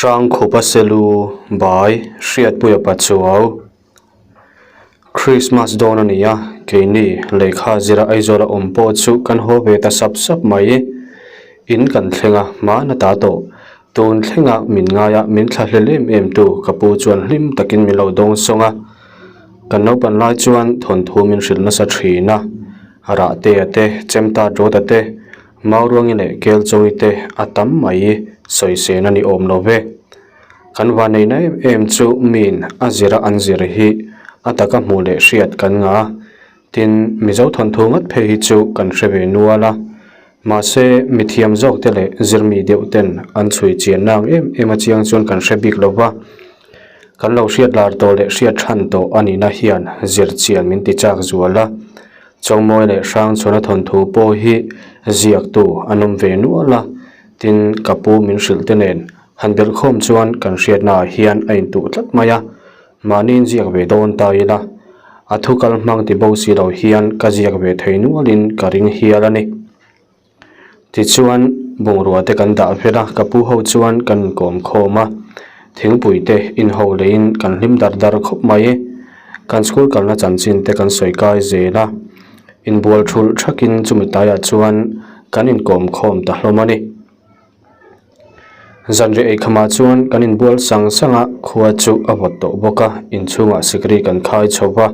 Hrangkhupa Selu Bai Hriatpuia Pachuau Krismas dawn a ni a, keini lehkha zira Aizawla awm pawh chu kan haw ve ta sap sap mai. In kan thleng a, hma na ta tawh. Tun thlenga min ngaia min thlahlel em em tu ka pu chuan hlim takin min lo dawng sawng a. Kan naupan lai chuan thawnthu min hrilh nasa thin a, Rahtea te, Chemta Dawta te, Mauruangi leh Kelchawi te a tam mai sawisên a ni awm lo ve. Kan vaneihna em em chu miin a zira an zir hi a taka hmuh leh hriat kan ngah a, tin Mizo thawnthu ngat phei hi chu kan hre ve nual a. Mahse mithiam zawk te leh zirmi deuh ten an chhui chian nang em em a chiang chuan kan hre bik lo va. Kan lo hriat lar tawh leh hriat than tawh a nihna hian zir chian min ti chak zual a. Chawngmawi leh Hrangchhuana thawnthu pawh hi ziaktu an awm ve nual a, tin ka pu min hrilh te nen han belhkhawm chuan kan hriatnaah hian a intuh tlat mai a, mahniin ziak ve dawn ta ila a thu kal hmang ti bo si lo hian ka ziak ve thei nualin ka ring hial a ni. Tichuan, bungrua te kan dah vel a, ka pu ho chuan kan inkawm khawm a, thingpui te inho leiin kan hlim dar dar khawp mai. Kan school kalna chanchin te kan sawi kai zel a, inbual thulh thakin chumi tlaiah chuan kan inkawm khawm ta hlawm a ni. Zanriah eikhamah chuan kan inbual sang sang a, khua chu a vawt tawh bawk a, inchhungah sikri kan khai chho va,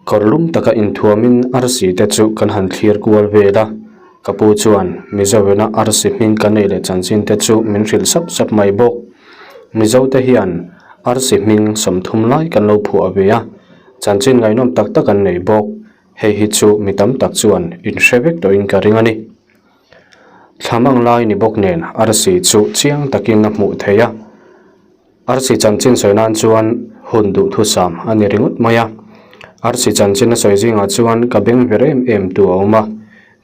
kawr lum taka inthuamin arsi te chu kan han thlir kual vel a, ka pu chuan Mizovena arsi hming kan neih leh chanchin te chu min hrilh sap sap mai bawk. Mizo te hian arsi hming 30 lai kan lo phuah ve a, chanchin ngaihnawm tak tak an nei bawk, hei hi chu mi tam tak chuan inhre vek tawhin ka ring a ni. Thlam ang lai ni bawk nen arsi chu chiang takin a hmuh theih a, arsi chanchin sawi nan chuan hun duhthusam a ni ringawt mai a. Arsi chanchin a sawi zingah chuan ka beng ver em em tu a awm a,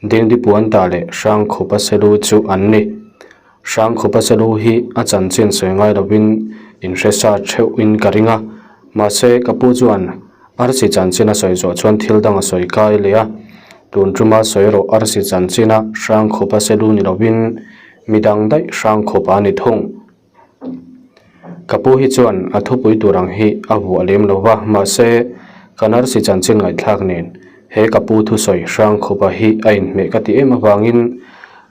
Dingdi Puanta leh Hrangkhupa Selu chu an ni. Hrangkhupa Selu hi a chanchin sawi ngai lovin inhre sa theuhin ka ring a, mahse ka pu chuan Arsi chanchin a sawi zawh chuan thil dang a sawi kai leh a, tun tuma sawi rawh arsi chanchin a hrang khawp a selu ni lovin mi dang daih hrang khawp a ni thung. Ka pu hi chuan a thupui tur ang hi a vuah lem lo va, mahse kan arsi chanchin ngaihthlak nen he ka pu thusawi hrang khawp a hi a inhmeh ka ti em avangin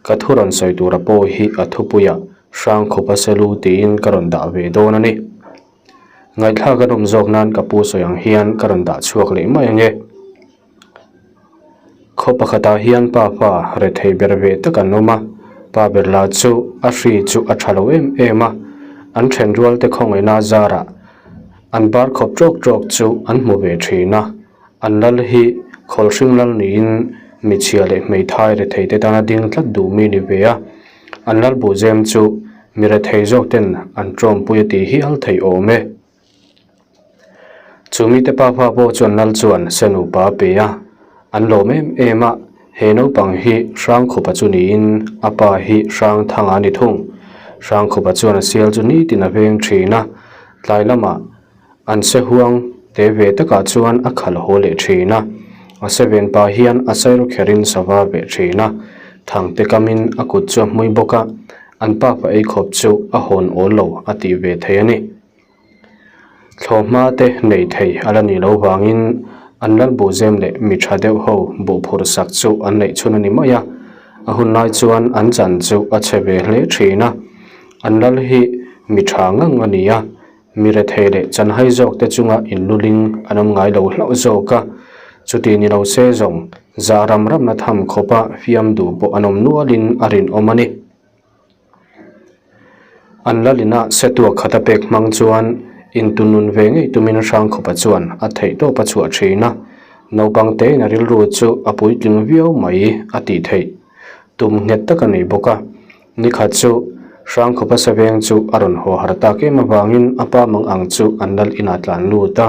ka thu rawn sawi tura pawh hi a thupuiah hrang khawp a selu tiin ka rawn dah ve dawn a ni. Ngaihthlak a nawm zawk nan ka pu sawi ang hian ka rawn dah chhuak leh mai ange. Khaw pakhatah hian pa pa rethei ber ve tak an awm a, pa ber lah chu a hri chu a tha lo em em a, an then rual te khawngaihna zarah an bar khawp tawk tawk chu an hmu ve thin a, an lal hi khawlhring lal niin michhia leh hmeithai rethei te tana ding tlat duh mi ni ve a. An lal buhzem chu mi rethei zawk ten an tawmpui a tih hi al theih awm e. Chu mite pa pa pawh chuan lal chuan se nupa a pe a, an lawm em em a, he naupang hi Hrangkhupa chu niin a pa hi Hrangthanga a ni thung. Hrangkhupa chuan a sial chu nitin a veng thin a, tlai lamah an se huang te ve takah chuan a khalh haw leh thin a, a se ven pah hian a sairo kherin sava veh thin a, thangte kamin a kut chu a hmui bawk a, an pafa ei khawp chu a hawn awl lo a tih ve thei a ni. Thlawhhma te nei thei a la nih loh vangin an lal buhzem leh mi tha deuh ho buh phurh sak chu an neih chhun a ni mai a, a hun lai chuan an chan chu a chhe ve hle thin a, an lal hi mi tha ngang a ni a. Mi rethei leh chanhai zawk te chunga inluling an awm ngai lo hlauh zawk a, chuti ni lo se zawng zah ram ramna tham khawpa fiam duh pawh an awm nualin a rinawm a ni. An lalina setuak khat a pek hmang chuan intunun ve ngei tumin Hrangkhupa chuan a theihtawp a chhuah thin a, naupang tein a rilru chu a puitling viau mai a tih theih tum nghet tak a nei bawk a. Nikhat chu Hrangkhupa Saveng chu a rawn haw har tak em avangin a pa mang ang chu an lal inah tlan lut a,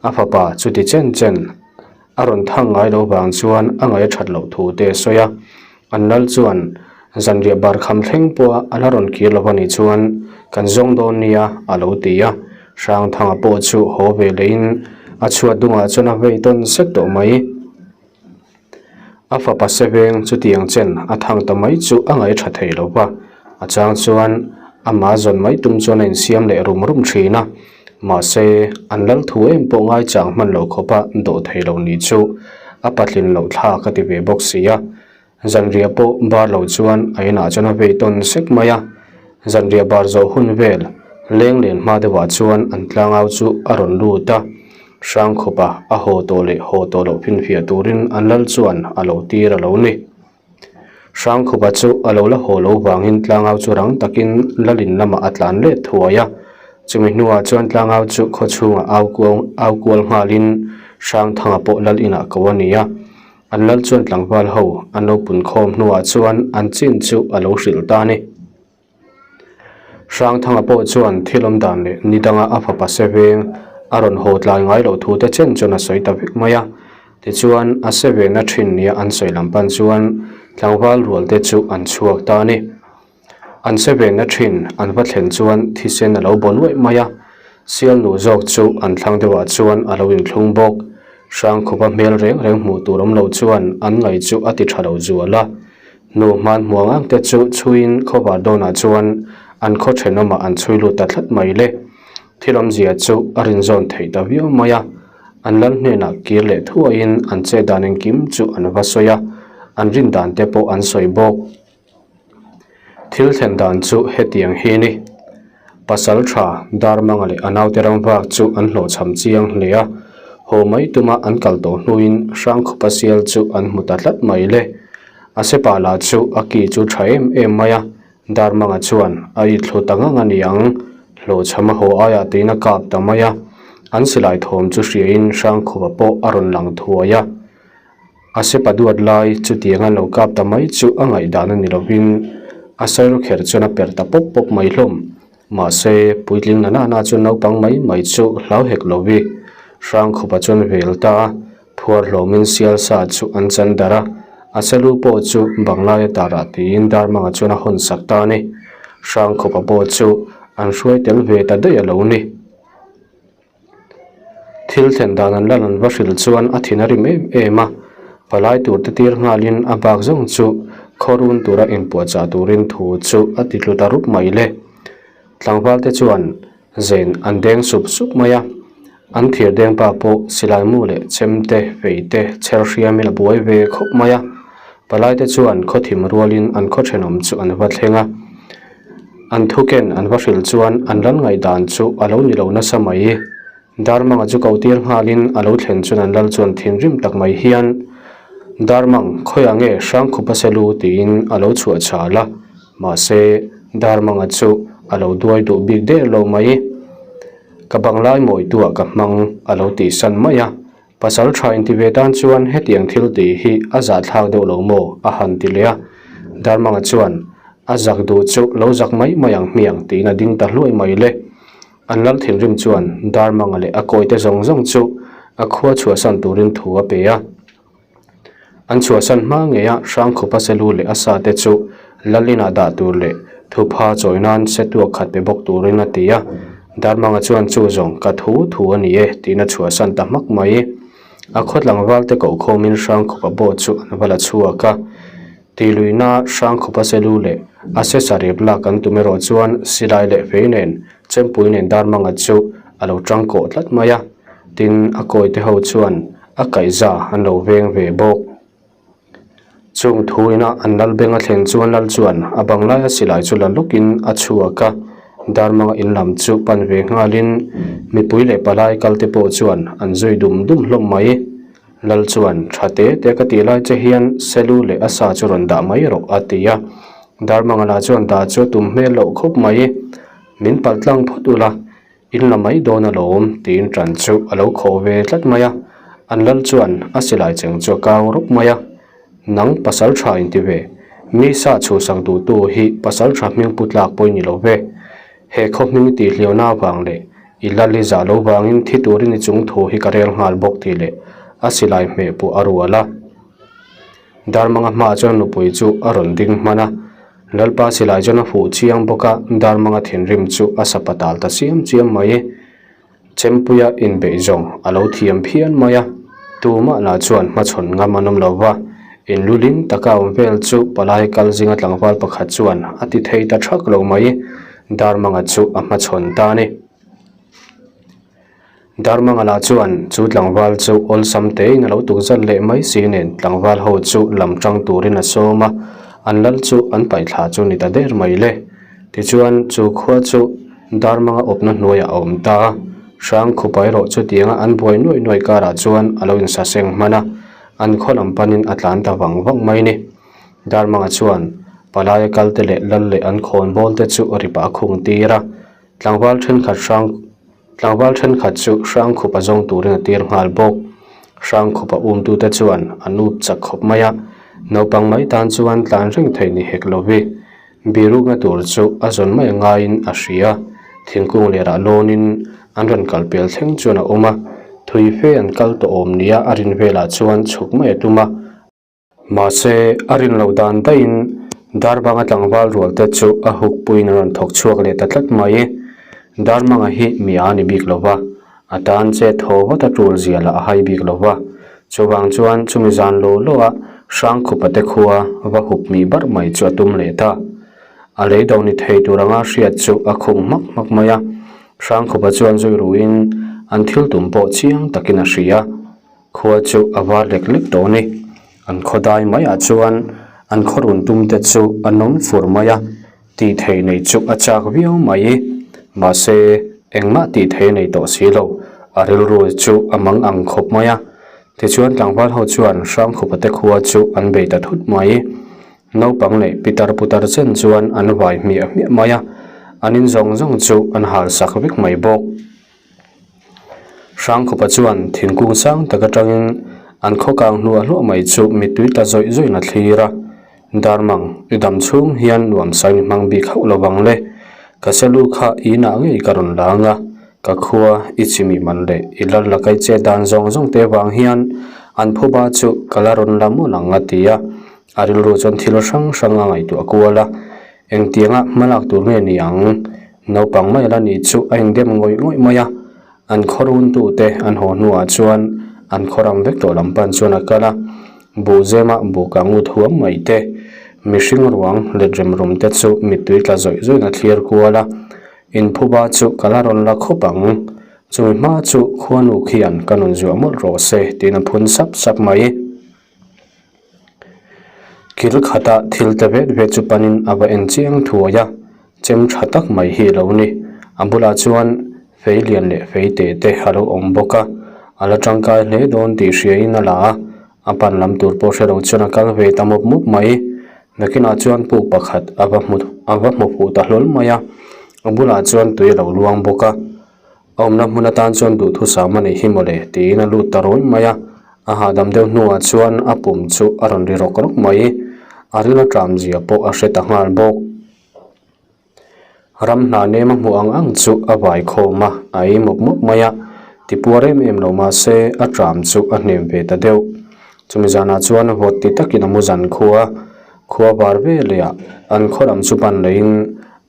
a fapa chuti chen chen a rawn thang ngai lo vang chuan a ngaih a that loh thu te a sawi a. An lal chuan zanriah bar kham thleng pawha a la rawn kir lo a nih chuan kan zawng dawn nia a lo ti a, Hrangthanga pawh chu haw ve lehin a chhuat dungah chuan a vei tawn sek tawh mai. A fapa se veng chutiang chen a thang ta mai chu a ngaih tha thei lo va, a chang chuan Amah zawn mai tum chuan a insiam leh rum rum thin a. Mahse, an lal thu em pawh ngaichang hman loh khawpa dawh thei lo nih chu a patlin loh thlak a ti ve bawk si a. Zanriah pawh bar lo chuan a inah chuan a vei tawn sek mai a. Zanriah bar zawh hun vel leng len hma deuhah chuan an tlangau chu a rawn lut a. Hrangkhupa a haw tawh leh haw tawh loh finfiah turin an lal chuan a lo tir a lo ni. Hrangkhupa chu a lo la haw lo vangin tlangau chu rang takin lalin lamah a tlan let thuai a. Chumi hnuah chuan tlangau chu khaw chhungah au kual au kual nghalin Hrangthanga pawh lal inah ko a ni a. An lal chuan tlangval ho an lo pun khawm hnuah chuan an chin chu a lo hrilh ta a ni. Hrangthanga pawh chuan thil awm dan leh ni danga a fapa se veng a rawn haw tlai ngai loh thu te chen chuan a sawi ta vek mai a. Tichuan a se vehna thin nia an sawi lam pan chuan tlangval rual te chu an chhuak ta a ni. An se vehna thin an va thlen chuan thisen a lo baw nuaih mai a. Sialnu zawk chu an thlang deuhah chuan a lo inthlung bawk. Hrangkhupa hmel reng reng hmuh tur awm lo chuan an ngaih chu a ti tha lo zual a. Nu hman hmuang ang te chu chhuiin khawvar dawnah chuan an khaw thenawmah an chhui lut ta tlat mai le. Thil awmzia chu a rinzawn theih ta viau mai a. An lal hnenah kir leh thuaiin an chet dan engkim chu an va sawi a, an rin dan te pawh an sawi bawk. Thil thlen dan chu hetiang hi ni. Pasal tha Darmanga leh a naute ram vak chu an hlawhchham chiang hle a, haw mai tuma an kal tawh hnuin Hrangkhupa sial chu an hmu ta tlat mai le. A sepa lah chu a ki chu tha em em mai a, Darmanga chuan a i thlu ta ngang a ni ang, hlawhchham a haw aiah tiin a kap ta mai a, an silai thawm chu hriain Hrangkhupa pawh a rawn lang thuai a. A sepa duat lai chutiang a lo kap ta mai chu a ngaihdan a ni lovin a sawi kher chuan a per ta pawp pawp mai hlawm. Mahse, puitling na nana chuan naupang mai mai chu hlau hek lovi. Hrangkhupa chuan vel ta a, phuar hlawmin sial sa chu an chan darh a, a selu pawh chu banglai a tarah tiin Darmanga chuan a hawn sak ta a ni. Hrangkhupa pawh chu an hruai tel ve ta daih a lo ni. Thil thlen dan an la an va hrilh chuan a thin a rim em em a, palai tur te tir nghalin a bak zawng chu khaw run tura inpuahchah turin thu chu a ti tlu ta rup mai le. Tlangval te chuan zen an deng sup sup mai a, an thir deng pa pawh silai mu leh chem te fei te chher hriamin a buai ve khawp mai a, palai te chuan khaw thim rualin an khaw thenawm chu an va thleng a. An thuken an va hrilh chuan an lal ngaihdan chu a lo ni lo nasa mai. Darmanga chu ko tir nghalin a lo thlen chuan an lal chuan thinrim tak mai hian, Darmang, khawiah nge Hrangkhupa selu tiin a lo chhuah chhal a, mahse Darmanga chu a lo duai duh bik der lo mai. Ka banglai mawituah ka hmang a lo tihsan mai a, Pasal tha inti ve tan chuan hetiang thil tih hi a zahthlak deuh lo maw? a han ti leh a. Darmanga chuan, A zak duh chu lo zak mai mai ang hmiang tiin a ding ta hluai mai le. An lal thinrim chuan Darmanga leh a kawite zawng zawng chu a khua chhuahsan turin thu a pe a. An chhuahsan hma ngeia Hrangkhupa selu leh a sa te chu lal inah dah tur leh thupha chawi nan se tuak khat pe bawk turin a ti a. Darmanga chuan chu zawng ka thu thu a ni e tiin a chhuahsan ta hmak mai. A khaw tlangval te koh khawmin Hrangkhupa pawh chu an va la chhuak a. Tihluihna Hrangkhupa selu leh a se sarep lak an tum erawh chuan silai leh fei nen Chempui nen Darmanga chu a lo tangkawh tlat mai a. Tin, a kawite ho chuan A kaihza an lo veng ve bawk. Chung thu ina an lal beng a thlen chuan lal chuan a banglaia silai chu la lawkin a chhuak a, Darmanga in lam chu pan ve nghalin mipui leh palai kalte pawh chuan an zui dum dum hlawm mai. Lal chuan tha te te ka tih lai che hian Selu leh a sa chu rawn dah mai rawh a ti a. Darmanga lah chuan dah chu a tum hmel loh khawp mai. Min paltlang phawt ula. In la mai dawn alawm tiin ṭan chu a lo khawh ve tlat mai a, an lal chuan a silai cheng chu a kau rawp mai a. Nang pasal ṭha inti ve, mi sa chhuhsak duhtu hi pasal ṭha hming pu tlak pawh i ni lo ve. He khaw hming tih hliauna avang leh i lal i zah lo vangin thi turin i chung thu hi ka rel nghal bawk tih leh a silai hmeh pawh a rual a. Darmanga hmaah chuan nupui chu a rawn ding hman a, Lalpa silai chuan a fuh chiang bawk a, Darmanga thinrim chu a sapa tal ta chiam chiam mai. Chempuia inbeih zawng a lo thiam phian mai a, tumah lah chuan hmachhawn ngam an awm lo va, inlulin taka awm vel chu palai kal zinga tlangval pakhat chuan a ti thei ta thak lo mai. Darmanga chu a hmachhawn ta a ni. Darmanga lah chuan chu tlangval chu awlsam tein a lo tukzat leh mai si nen tlangval ho chu lam tang turin a sawm a, an lal chu an paihthla chu ni ta der mai le. Tichuan chu khua chu Darmanga awpna hnuaiah a awm ta a, Hrangkhupa erawh chutianga an buai nuai nuai karah chuan a lo insaseng hman a, an khaw lam panin a tlan ta vang vang mai ni. Darmanga chuan palaia kalte leh lal leh an khawnbawl te chu ripah a khung tir a, Tlangval thenkhat hrang Tlangval thenkhat chu Hrangkhupa zawng turin a tir nghal bawk. Hrangkhupa umtute chuan an up chak khawp mai a, naupang mai tan chuan tlan reng theih ni hek lo vi. Birukna tur chu a zawn mai a ngaiin a hria. Thingkung lerah lawnin an rawn kal pel thleng chuan a awm a, thui fe an kal tawh awm nia a rin velah chuan chhuk mai a tum a. Mahse, a rin loh dan daihin Darbanga tlangval rual te chu a huk puiin a rawn thawk chhuak leh ta tlat mai. Darmanga hi mi a ni bik lo va, a tan che thaw vat a tul zia lah a hai bik lo va. Chuvang chuan chumi zan lo lo a Hrangkhupa te khua va hup mih barh mai chu a tum leh ta. A lei do ni thei tur anga hriat chu a khung hmak hmak mai a. Hrangkhupa chuan zui ruin an thil tum pawh chiang takin a hria. Khua chu a var lek lek tawh a ni. An khaw dai maiah chuan an khaw run tum te chu a nawm fur mai a, tih theih nei chu a chak viau mai. Mahse, engmah tih theih a nei tawh si lo, a rilru chu a mang ang khawp mai a. Tichuan tlangval ho chuan Hrangkhupa te khua chu an bei ta thut mai. Naupang leh pitar putar chen chuan an vai hmiah hmiah mai a, an in zawng zawng chu an hal sak vek mai bawk. Hrangkhupa chuan thingkung sang tak atangin an khaw kang hluah hluah mai chu mittui tla zawih zawih in a thlir a, Darmang, i dam chhung hian nuam sain i hmang bik hauh lo vang le, ka selu kha i inah ngei ka rawn lang a, ka khua i chimih man leh i lal la kai che dan zawng zawng te vang hian an phuba chu ka la rawn la mawlh ang a ti a, a rilru chuan thil hrang hrang a ngaihtuah kual a, engtianga hmalak tur nge ni ang? Naupang mai la nih chu a indem ngawih ngawih mai a, an khaw runtute an haw hnuah chuan an khaw ram vek tawh lam pan chuan a kal a, buh zema buh kang ut huam mai te, mihring ruang let rem rum te chu mittui tla zawih zawihin a thlir kual a, inphuba chu ka la rawn la khawp ang, chumi hma chu khuanu khian ka nun zuah mawlh rawh se tiin a phun sap sap mai. Kil khata thil te vet vet chu panin a va en chiang thuai a, chem tha tak mai hi a lo ni. A bulah chuan fei lian leh fei te te a lo awm bawk a, a la tangkai hle dawn tih hriain a la a, a pan lam tur pawh hre lo chuan a kal ve ta mawp mawp mai. Nakinah chuan puk pakhat a va hmu a va hmu fuh ta hlawl mai a, a bulah chuan tui a lo luang bawk a. A awmna hmun atan chuan duhthusam a nih hi mawle tiin a lut ta rawih mai a, a hahdam deuh hnuah chuan a pum chu a rawn ri rawk rawk mai. A ril aṭam zia pawh a hre ta nghal bawk. Ram hna nem a hmuh ang ang chu a vai khawm a, a ei mawp mawp mai a, tipuar em em lo mahse a ṭam chu a hnem ve ta deuh. Chumi zanah chuan vawt ti takin a mu zan khua, khua var veleh ah an khaw lam chu pan leiin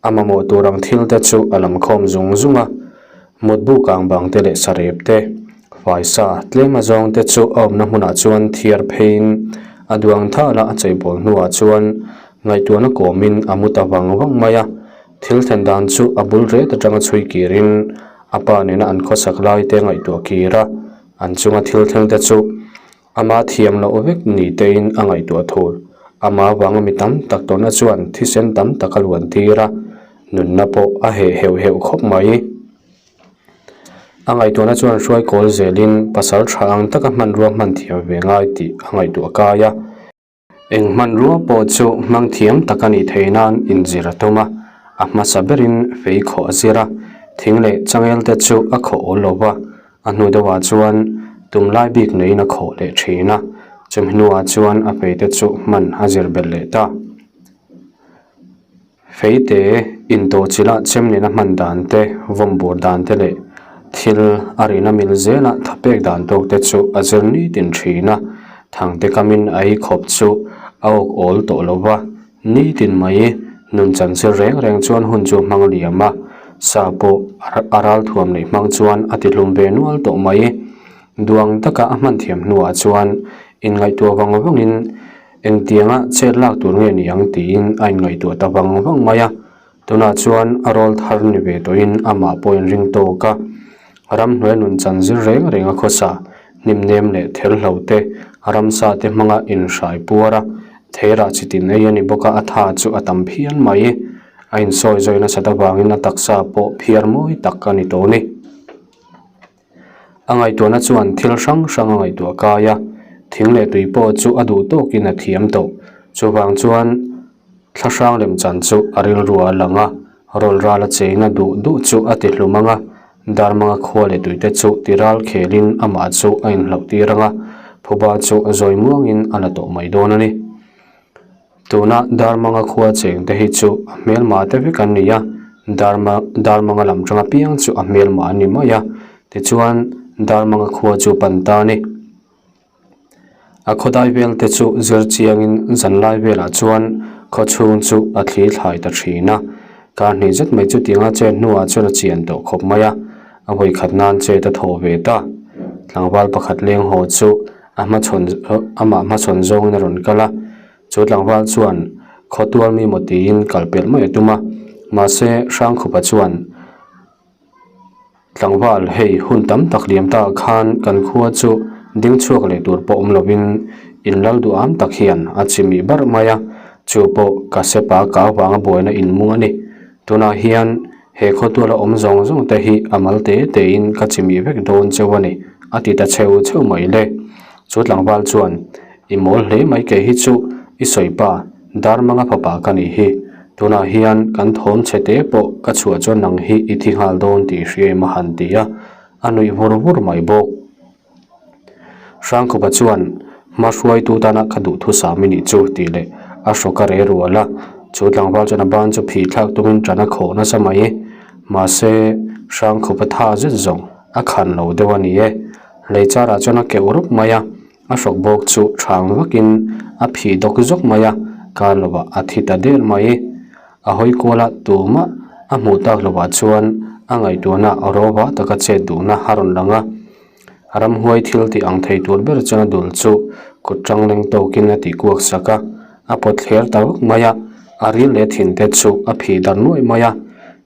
A mamawh tur ang thil te chu a lam khawm zung zung a, mutbu kang bang te leh sarep te, faisa tlem a zawng te chu a awmna hmunah chuan thiar pheiin a duang thal a, a cheibawl hnuah chuan ngaihtuahna kawmin a mu ta vang vang mai a. Thil thlen dan chu a bul ret atanga chhui kirin a pa nena an khawsak lai te ngaihtuah kir a, an chunga thil thleng te chu Ama thiam loh vek ni tein a ngaihtuah thur. Ama vanga mi tam tak tawhna chuan thisen tam tak a luan tir a, nunna pawh a heh heuh heuh khawp mai. A ngaihtuahna chuan hruai kawl zelin pasal tha ang taka hmanrua hman thiam ve ngai tih a ngaihtuah kai a. Eng hmanrua pawh chu hmang thiam tak a nih theih nan inzir a tum a, a hmasa berin fei khawh a zir a, thing leh changel te chu a khawh awl lo va, a hnu deuhah chuan tum lai bik neiin a khawh leh thin a, chumi hnuah chuan a fei te chu hman a zir belh leh ta. Feite intawhchilh chem nena hman dan te, vawm bur dan te leh thil a rihna mil zela thapek dan tawk te chu a zir nitin thin a, thangte kamin a ei khawp chu a awk awl tawh lo va, nitin mai nun chanchil reng reng chuan hun chu hmang liam a, sa pawh a ralthuam neih hmang chuan a tihlum ve nual tawh mai. Duang taka a hman thiam hnuah chuan inngaihtuah vang vangin Engtianga chet lak tur nge ni ang tiin a inngaihtuah ta vang vang mai a. Tunah chuan a rawl thar ni ve tawhin amah pawh inring tawk a. Ramhnuai nun chan zir reng reng a khawsa, hnimnem leh therhlo te, ramsa te hmanga inhrai puar a, theirah chi tin ei a ni bawk a, a tha chu a tam phian mai. A insawi zawi nasat avangin a taksa pawh phiar mawi tak a ni tawh a ni. A ngaihtuahna chuan thil hrang hrang a ngaihtuah kai a, thing leh tui pawh chu a duh tawkin a thiam tawh. Chuvang chuan thla hrang lemchan chu a rilru a lang a, rawl ral a cheina duh duh chu a ti hlum ang a, Darmanga khua leh tuite chu ti ral khelin amah chu a inhlauh tir ang a, phuba chu zawi muangin a la tawh mai dawn a ni. Tuna Darmanga khua cheng te hi chu a hmelma te vek an ni a, Darma Darmanga lam tanga piang chu a hmelma a ni mai a, tichuan Darmanga khua chu pan ta a ni. A khawdai vel te chu zir chiangin zanlai velah chuan khaw chhung chu a thli thlai ta thin a, kar hnih zet mai chutianga chet hnuah chuan a chian tawh khawp mai a, a vawikhat nan chet a thaw ve ta. Tlangval pakhat leng haw chu a hmachhawn amah hmachhawn zawngin a rawn kal a, chu tlangval chuan khaw tual mi maw tiin kal pelh mai a tum a, mahse Hrangkhupa chuan Tlangval hei hun tam tak liam ta khan kan khua chu ding chhuak leh tur pawh awm lovin in lal duham tak hian a chimih barh mai a, chu pawh ka sepa ka avanga buaina inmung a ni. Tunah hian He khawtuala awm zawng zawng te hi a mal te te in ka chimih vek dawn cheu a ni, a ti ta cheu cheu mai le. Chu tlangval chuan, I mawl hle mai kei hi chu, i sawi pa, Darmanga fapa ka nih hi. Tunah hian kan thawm chhe te pawh ka chhuah chuan nang hi i thi nghal dawn tih hria em a han ti a, a nuih vur vur mai bawk. Hrangkhupa chuan, Hma hruaitu tana ka duhthusam i nih chu, tih leh a hrawk a re rual a. Chu tlangval chuan a ban chu phih thlak tumin ṭan a khawh nasa mai. Mahse, Hrangkhupa tha zet zawng a khan lo deuh a ni e. Lei charah chuan a keuh rawp mai a, a hrawk bawk chu ṭhang vakin a phih dawk zawk mai a, kar lovah a thi ta der mai. A hawi kuala tumah a hmuh tak lovah chuan a ngaihtuahna rawva taka chet duhna a rawn lang a. Ramhuai thil tih ang thei tur ber chuan a dul chu kut tang leng tawkin a tih kuak sak a, a pawt thler ta vak mai a, a ril leh thin te chu a phih darh nuaih mai a.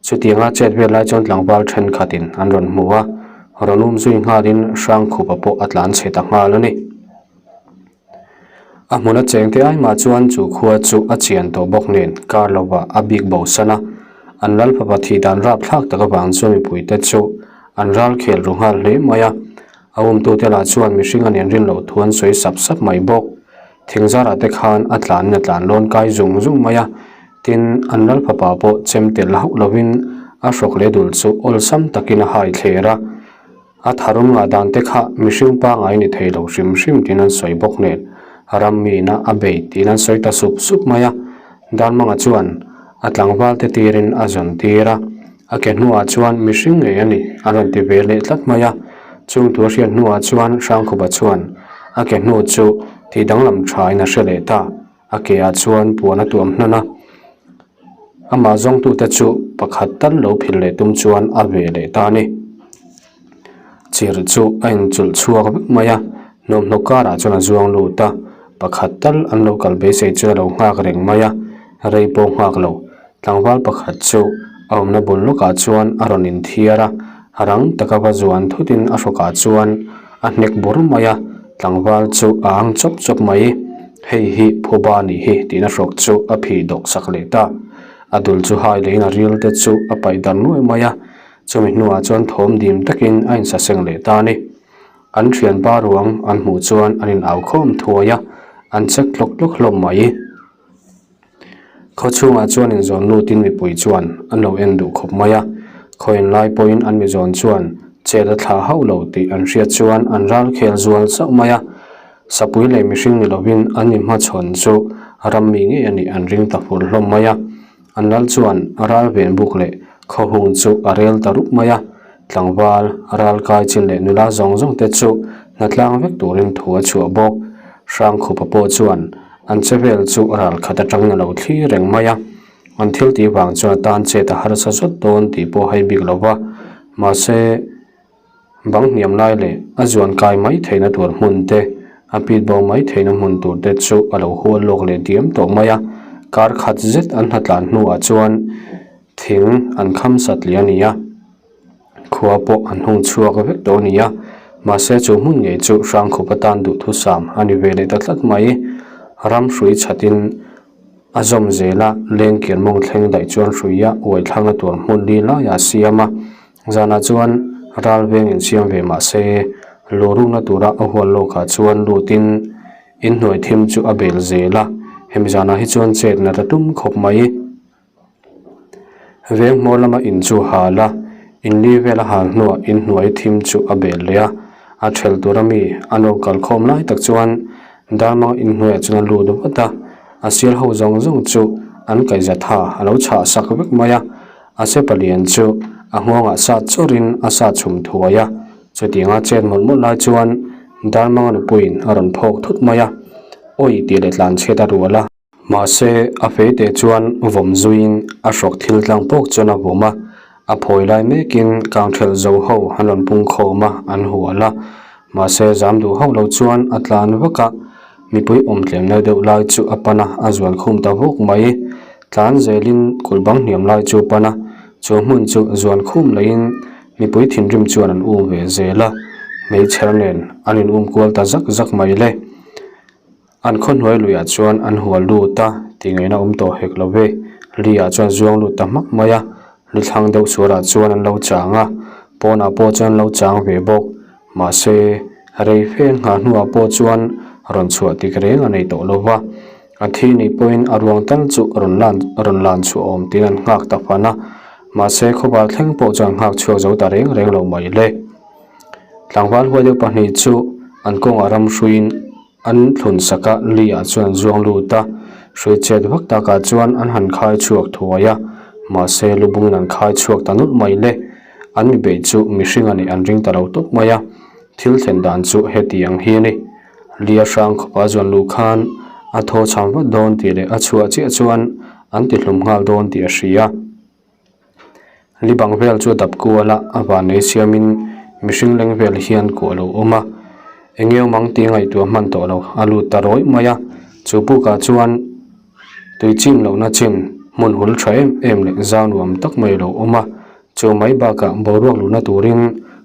Chutianga chet vel lai chuan tlangval thenkhatin an rawn hmu a, rawn um zui nghalin Hrangkhupa pawh a tlan chhe ta nghal a ni. A hmun a cheng te ai mah chuan chu khua chu a chian tawh bawk nen kar lovah a bik bo san a, an lal fapa thih dan rap thlak tak avang chuan mipui te chu an ral khel ru nghal hle mai a, a umtute lah chuan mihring a nen rin loh thu an sawi sap sap mai bawk. Thing zarah te khan a tlanin a tlan lawn kai zung zung mai a, tin an lal fapa pawh chem tel hauh lovin a hrawk leh dul chu awlsam takin a hai thler a. A tharum ngah dan te kha mihring pangai ni thei lo hrim hrim tiin an sawi bawk nen ram miin a bei tiin an sawi ta sup sup mai a. Darmanga chuan a tlangval te tirin a zawn tir a, a ke hnuah chuan mihring ngei a ni a rawn ti ve leh tlat mai a. Chung tur hriat hnuah chuan Hrangkhupa chuan a ke hnu chu tih danglam thain a hre leh ta. A ke ah chuan puan a tuam hnan a, amah zawngtute chu pakhat tal lo phil leh tum chuan a ve leh ta a ni. Chirh chu a inchulh chhuak vek mai a, hnawmhnaw karah chuan a zuang lut a, pakhat tal an lo kal beisei chuan a lo nghak reng mai a, rei pawh nghak lo. Tlangval pakhat chu a awmna bul lawkah chuan a rawn inthiar a, rang taka va zuan thutin a hrawkah chuan a hnek bur mai a, tlangval chu a ang chawp chawp mai. Hei hi phuba nih hi tiin a hrawk chu a phih dawk sak leh ta. A dul chu hai lehin a ril te chu a paih dar nuai mai a, chumi hnuah chuan thawm dim takin a insaseng leh ta a ni. An thianpa ruang an hmuh chuan an inau khawm thuai a, an chek tlawk tlawk hlawm mai. Khaw chhungah chuan inzawn lutin mipui chuan an lo en duh khawp mai a, khaw inlai pawhin an mizawn chuan chet a thlah hauh lo tih an hriat chuan an ral khel zual chauh mai a, sapui leh mihring ni lovin an mi hmachhawn chu ram mi ngei a nih an ring ta fur hlawm mai a, an lal chuan ral ven buk leh khaw hung chu a rel ta rup mai a, tlangval, ral kai chin leh nula zawng zawng te chu hnatlang vek turin thu a chhuah bawk. Hrangkhupa pawh chuan An che vel chu ral khat atangin a lo thli reng mai a, an thil tih vang chuan a tan chet a harsa zawt dawn tih pawh hai bik lo va, mahse bang hniam lai leh a zuan kai mai theihna tur hmun te, a pit bo mai theihna hmun tur te chu a lo hual lawk leh diam tawh mai a, kar khat zet an hnatlan hnuah chuan. Thing an kham satliah a ni a, khua pawh an hung chhuak vek tawh a ni a, mahse chu hmun ngei chu Hrangkhup atan duhthusam a ni ve leh ta tlat mai. Ram hrui chhatin a zawm zel a, lengkir mawng thleng daih chuan hruia uai thlangna tur hmun li laiah a siam a, zanah chuan ral veng insiam ve mahse lu rukna tura a hual lawkah chuan lutin inhnuai thim chu a bel zel a, hemi zanah hi chuan chet nat a tum khawp mai. Veng hmawr lama in chu hal a, in li vel a hal hnuah in hnuai thim chu a bel leh a, a ṭhel tura mi a lo kal khawm lai tak chuan Darmanga in hnuaiah chuan a lut vat a, a sial ho zawng zawng chu an kaihza tha a lo chhah sak vek mai a, a se palian chu a nghawngah sat chawrhin a sat chhum thuai a, chutianga chet mawlh mawlh lai chuan Darmanga nupuiin a rawn phawk thut mai a, awi tih leh tlanchhiat a rual a. Mahse, a feite chuan vawm zuiin a hrawk thil tlang pawk chuan a vawm a, a phawi lai mekin kangthelh zo ho an rawn pung khawm a, an hual a. Mahse, zam duh hauh lo chuan a tlan vak a, mipui awm tlemna deuh lai chu a pan a, a zuan khum ta vawk mai. Tlan zelin kulh bang hniam lai chu a pan a, chu hmun chu zuan khum leiin mipui thinrim chuan an um ve zel a, hmeichher nen an in um kual ta zak zak mai le. An khawhnuai luiah chuan an hual lut a, tih ngaihna awm tawh hek lo ve. Li-ah chuan zuang lut ta hmak mai a, li thlang deuh suarah chuan an lo chang a, pawnah pawh chuan an lo chang ve bawk. Mahse, rei fe nghah hnuah pawh chuan rawn chhuah tik reng a nei tawh lo va, a thi nih pawhin a ruang tal chu rawn lan rawn lan chhuah awm tiin an nghak ta fan a, mahse khawvar thleng pawh chuan nghak chhuak zo ta reng reng lo mai le. Tlangval huai deuh pahnih chu an kawngah ram hruiin. An thlun sak a, li ah chuan an zuang lut a, hrui chet vak takah chuan an han khai chhuak thuai a, mahse lubungin an khai chhuak ta nulh mai le. An mi beih chu mihring a nih an ring ta lo tawp mai a, thil thlen dan chu heti ang hi a ni. Li a hrang khawpa zuan luh khan a thaw cham vat dawn tih leh a chhuah chiah chuan an ti hlum nghal dawn tih a hria. Li bang vel chu a dap kual a, a van ei siamin mihring leng vel hian kuah a lo awm a, eng nge awm ang tih a ngaihtuah hman tawh lo, a lut ta rawih mai a, chu pukah chuan tui chim lohna chin hmun hul tha em em leh zau nuam tak mai a lo awm a, chu mai bakah boruak luhna turin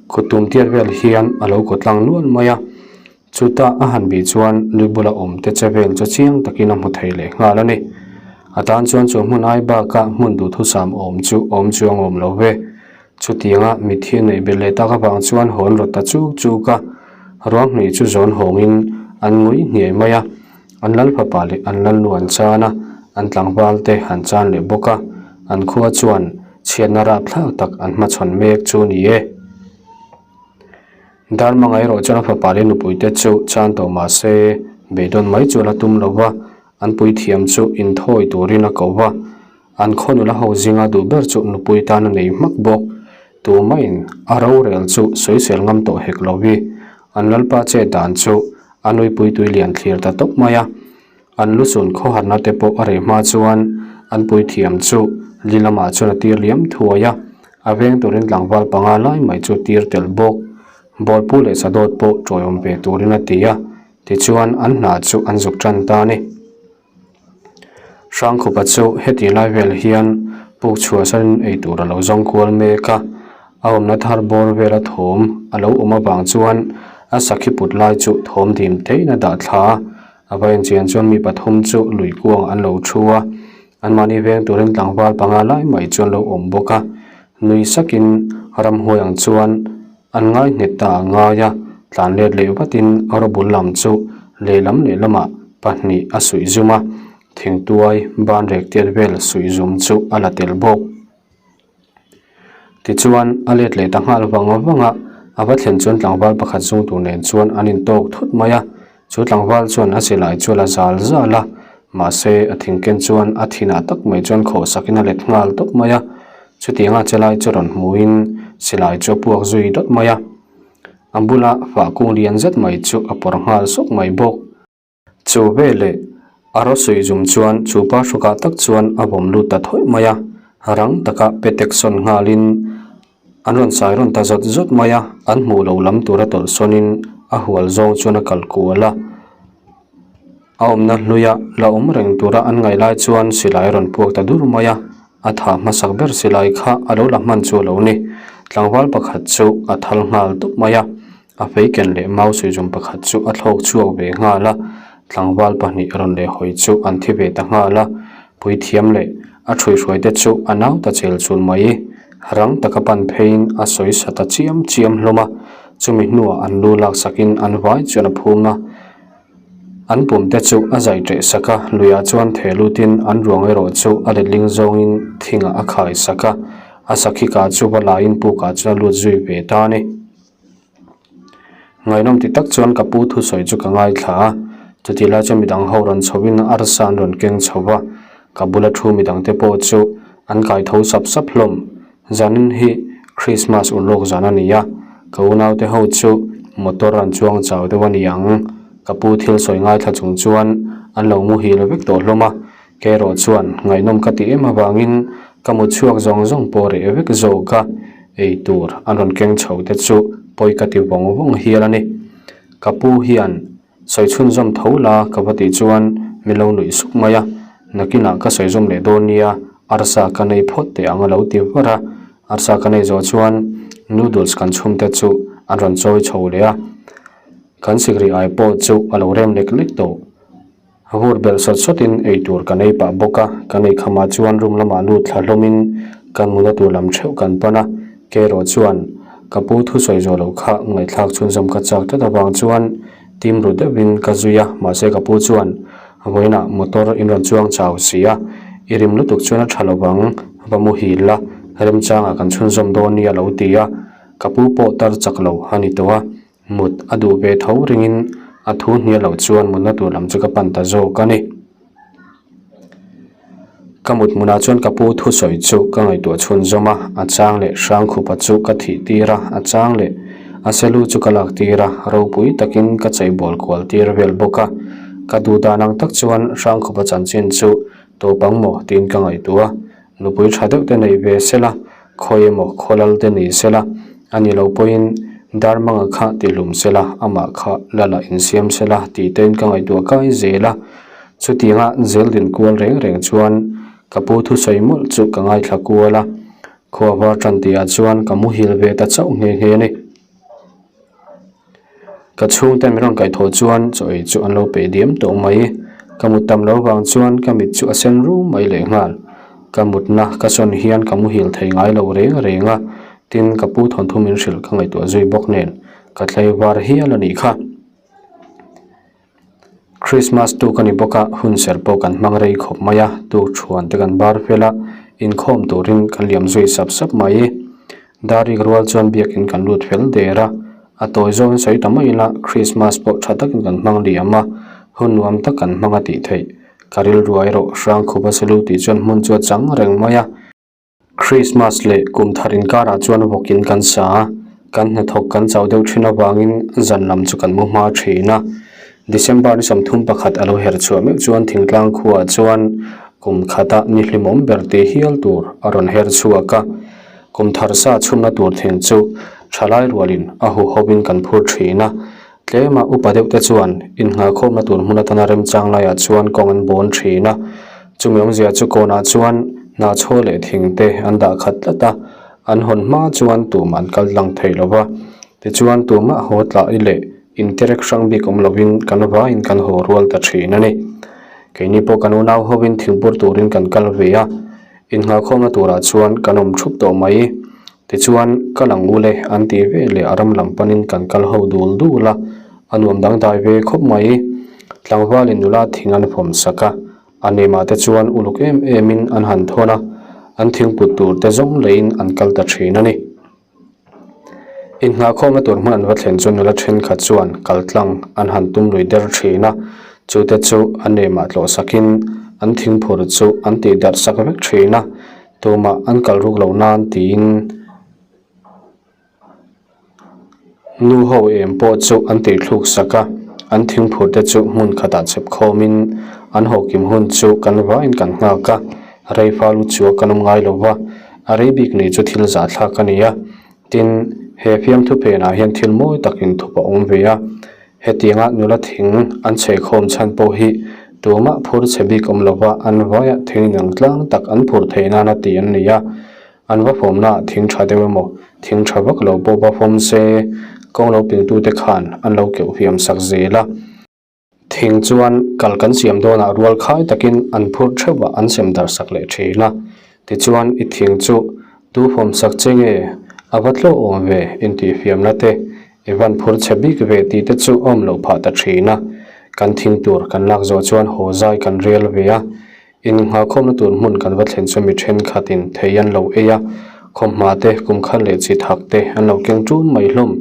kut tum tiat vel hian a lo kaw tlang nual mai a. Chutah a han bih chuan lui bula awm te che vel chu chiang takin a hmu thei leh nghal a ni. A tan chuan chu hmun ai baka hmun duhthusam awm chu awm chuang awm lo ve. Chutianga mitthi a neih belh leh tak avang chuan hawn rawt ta chuk chuk a, ruang hnih chu zawn hawngin an ngui hniai mai a. An lal fapa leh an lal nu an chan a, an tlangval te an chan leh bawk a, an khua chuan chhiatna rapthlak tak an hmachhawn mek chu ni e. Darmanga erawh chuan a fapa leh nupuite chu chan tawh mah se, beidawn mai chu a la tum lo va, an puithiam chu inthawi turin a ko va. An khaw nula ho zinga duh ber chu nupui tan a nei hmak bawk. Tumaiin a rorel chu sawisel ngam tawh hek lo hi. An lalpa chet dan chu a nuipui tui lian thlir ta tawp mai a. An lusun khawharna te pawh a reh hma chuan an puithiam chu li lamah chuan a tir liam thuai a, a veng turin tlangval panga lai mai chu tir tel bawk. Bawlpu leh sadawt pawh tawiawm ve turin a ti a, tichuan an hna chu an zuk tan ta a ni. Hrangkhupa chu heti lai vel hian puk chhuahsanin eitur a lo zawng kual mek a, a awmna thar bawr vela thawm a lo awm avang chuan a sakhi put lai chu thawm dim teiin a dah thla a, A va inchian chuan mi pathum chu lui kuang an lo thu a, anmahni veng turin tlangval panga lai mai chu an lo awm bawk a, nui sakin ramhuai ang chuan an ngai nghet ta a ngai a, tlan let leh vatin a rawbul lam chu lehlam lehlamah pahnih a suih zum a, thingtuai banrek tiat vel suih zum chu a la tel bawk. Tichuan, a let leh ta nghal vang vang a, a va thlen chuan tlangval pakhat zung tur nen chuan an intawk thut mai a. Chu tlangval chuan a silai chu a la zal zal a, mahse a thingken chuan a thinah tak mai chuan khawh sakin a let nghal tawp mai a. Chutianga chelai chu rawn hmuhin silai chu a puak zui dawt mai a. A bula fah kung lian zet mai chu a pawr nghal sawk mai bawk. Chu veleh a rawsui zum chuan chu pa hrukah tak chuan a vawm lut ta thawih mai a, rang taka petek sawn nghalin an rawn sai rawn ta zawt zawt mai a, an hmuh loh lam tura tawlh sawnin a hual zawng chuan a kal kual a. A awmna hluia la awm reng tura an ngaih lai chuan silai a rawn puak ta dur mai a. A thah hmasak ber silai kha a lo la hman chu a lo ni. Tlangval pakhat chu a thal nghal dup mai a, a feiken leh mau suizum pakhat chu a thlawk chhuak ve nghal a, tlangval pahnih rawn leh hawi chu an thi ve ta nghal a, puithiam leh a ṭhuihruai te chu a nau ta chel chul mai. Rang taka pan pheiin a sawi sa ta chiam chiam hlawm a, chumi hnuah an lu laksakin an vai chuan a phum a. An pum te chu a zai ṭeh sak a, luiah chuan theh lutin an ruang erawh chu a letling zawngin thingah a khai sak a, a sakhi kah chu va laiin pukah chuan a lut zui ve ta a ni. Ngaihnawm ti tak chuan ka pu thusawi chu ka ngaithla a, chutih lai chuan midang ho rawn chhoin arsa an rawn keng chho va, ka bula thu midangte pawh chu an kai tho sap sap hlawm. Zanin hi Christmas ulawk zan a ni a, ka unaute ho chu motor an chuang chau deuh a ni ang. Ka pu thil sawi ngaithla chung chuan an lo muhil vek tawh hlawm a, kei erawh chuan ngaihnawm ka ti em avangin ka mu chhuak zawng zawng pawh reh vek zawk a, ei tur an rawn keng chho te chu pawi ka ti vawng vawng hial a ni. Ka pu hian Sawi chhunzawm tho la ka va tih chuan min lo nuih suk mai a, nakinah ka sawi zawm leh dawn nia, arsa ka nei phawt teh ang a lo ti var a, arsa ka nei zawh chuan noodles kan chhum te chu an rawn chawi chho leh a, kan sikri ai pawh chu a lo rem lek lek tawh. Vur belh sawt sawtin ei tur kan ei pah bawk a, kan ei khamah chuan room lamah lut thla hlawmin kan muna tur lam theuh kan pan a, kei erawh chuan ka pu thusawi zawh loh kha ngaihthlak chhunzawm ka chak tlat avang chuan Tim ru deuhin ka zui a, mahse ka pu chuan vawiinah motor in rawn chuang chau si a, i rim lutuk chuan a tha lo vang, va muhil la, remchangah kan chhunzawm dawn nia lo ti a, ka pu pawh tar chak lo a ni tawh a, mut a duh ve tho ringin a thu hnial loh chuan mutna tur lam chu ka pan ta zawk a ni. Ka mut hmunah chuan ka pu thusawi chu ka ngaihtuah chhunzawm a, a chang leh Hrangkhupa chu ka thih tir a, a chang leh a selu chu ka lak tir a, ropui takin ka cheibawl kual tir vel bawk a. Ka duh dan ang tak chuan Hrangkhupa chanchin chu tawp ang maw tiin ka ngaihtuah a, nupui tha deuh te nei ve sela, khawi emaw khawlal te ni sela, a ni lo pawhin Darmanga kha tihlum sela, amah kha lala insiam sela tih tein ka ngaihtuah kai zel a. Chutianga zel din kual reng reng chuan ka pu thusawi mawlh chu ka ngaithla kual a, khua var tan tihah chuan ka muhil ve ta chauh nghe nghe a ni. Ka chhungte min rawn kaihthawh chuan chaw ei chu an lo peih diam tawh mai. Ka mut tam lo vang chuan ka mit chu a sen rum mai lehnghal. Ka mutna ka sawn hian ka muhil thei ngai lo reng reng a, tin ka pu thawnthu min hrilh ka ngaihtuah zui bawk nen ka thlei var hial a nih kha. Christmas tuk a ni bawk a, hun ser pawh kan hmang rei khawp mai a, tuk thuan te kan bar fel a, inkhawm turin kan liam zui sap sap mai. Darik rual chuan biakin kan lut fel der a, a tawi zawngin sawi ta mai ila Christmas pawh tha takin kan hmang liam a, hun nuam tak kan hmang a tih theih. Ka rilru erawh Hrangkhup a selu tih chuan hmun chu a chang reng mai a. Christmas leh kum thar inkarah chuan vawkin kan sa a, kan hnathawk kan chau deuh thin avangin zan lam chu kan mu hma thin a. December ni 31 a lo her chhuah meuh chuan thingtlang khuaah chuan kum khata ni hlimawm ber tih hial tur a rawn her chhuak a. Kum thar sa chhumna tur thing chu thalai rualin a huhawin kan phur thin a. Tlema upa deuh te chuan innghahkhawmna tur hmun atana remchang laiah chuan kawng an bawn thin a, chumi awmzia chu kawnah chuan hnahchhaw leh thing te an dah khat tlat a, an hawn hma chuan tumah an kal tlang thei lo va, tichuan tumah haw tlah i leh interek hrang bik awm lovin kan vaiin kan haw rual ta thin a ni. Keini pawh kan unau hovin thingpur turin kan kal ve a, innghahkhawmna turah chuan kan awm thup tawh mai. Tichuan, Kal ang u le, an ti ve leh a ram lam panin kan kal ho dul dul a, a nuam dangdai ve khawp mai. Tlangvalin nula thing an fawm sak a, a nemah te chuan uluk em emin an han thawn a, an thingput tur te zawng leiin an kal ta thin a ni. Inngahkhawmna tur hmun an va thlen chuan nula thenkhat chuan kal tlang an han tum lui der thin a, chute chu a nemah tlawh sakin an thingphur chu an tihdarh sak vek thin a, Tumah an kal ruk loh nan tiin nu ho em pawh chu an tih thluk sak a, an thingphur te chu hmun khatah chep khawmin an haw kim hun chu kan vaiin kan nghak a, rei fal u chu kan awm ngai lo va, a rei bik ni chu thil zahthlak a ni a, tin he fiamthu phenah hian thil mawi takin thup a awm ve a. Hetianga nula thing an chhehkhawm chhan pawh hi Tumah phur chhe bik awm lova an vaiah thing inang tlang tak an phur theih nana tih an ni a. An va fawmnaah thing tha deuh emaw, thing tha vak lo pawh va fawm se, kawng lo piltute khan an lo keuh hliam sak zel a. Thing chuan kal kan siam dawnah rual khai takin an phurh theuh a, an sem darh sak leh thin a. Tichuan i thing chu tu fawm sak che nge a va tlawh awm ve intihfiamna te i van phur chhe bik ve tih te chu awm loh phah ta thin a. Kan thing tur kan lak zawh chuan haw zai kan rel ve a. Innghahkhawmna tur hmun kan va thlen chu mi thenkhatin thei an lo ei a, khawmhma te, kumkhat leh chi thak te an lo keng ṭun mai hlawm.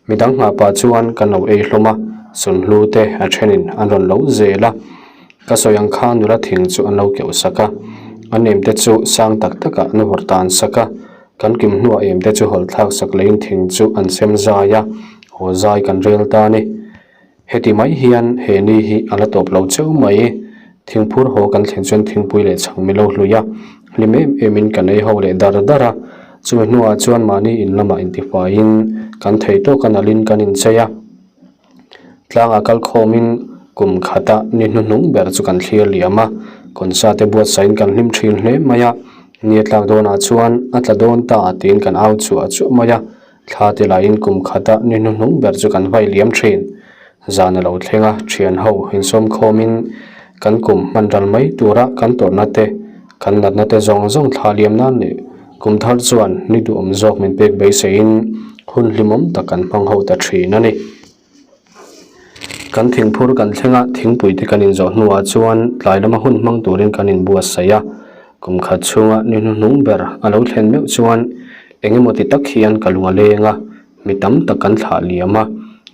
Midang nghah pah chuan kan lo ei hlawm a, sunhlu te a thenin an rawn lo zel a. Ka sawi ang khan nula thing chu an lo keuh sak a, an em te chu sang tak takah an vawrh tan sak a, kan kim hnuah em te chu hawlh thlak sak leiin thing chu an sem zai a, haw zai kan rel ta a ni. Heti mai hian he ni hi a la tawp lo cheu mai. Thingphur haw kan thlen chuan thingpui leh chhang mi lo hlui a, hlim em emin kan ei ho leh dar dar a. Chumi hnuah chuan mahni in lamah intifaiin kan thei tawk a nalhin kan inchei a. Tlangah kal khawmin kum khata ni hnuhnung ber chu kan thlir liam a, kawnsate buatsahin kan hlim thin hle mai a. Ni a tlak dawnah chuan a tla dawn ta tiin kan au chhuah chuah mai a. Thla ti laiin kum khata ni hnuhnung ber chu kan vai liam thin. Zan a lo thleng a, thian ho insawm khawmin kan kum hman ral mai tura kan tawrhna te, kan natna te zawng zawng thla liam nan leh kum thar chuan ni duhawm zawk min pek beiseiin hun hlimawm tak kan hmang ho ta thin a ni. Kan thingphur kan thleng a, thingpui te kan inzawh hnuah chuan tlai lama hun hmang turin kan inbuatsaih a. Kum khat chhunga ni hnuhnung ber a lo thlen meuh chuan eng emaw ti tak hian ka lung a leng a, mi tam tak kan thlah liam a,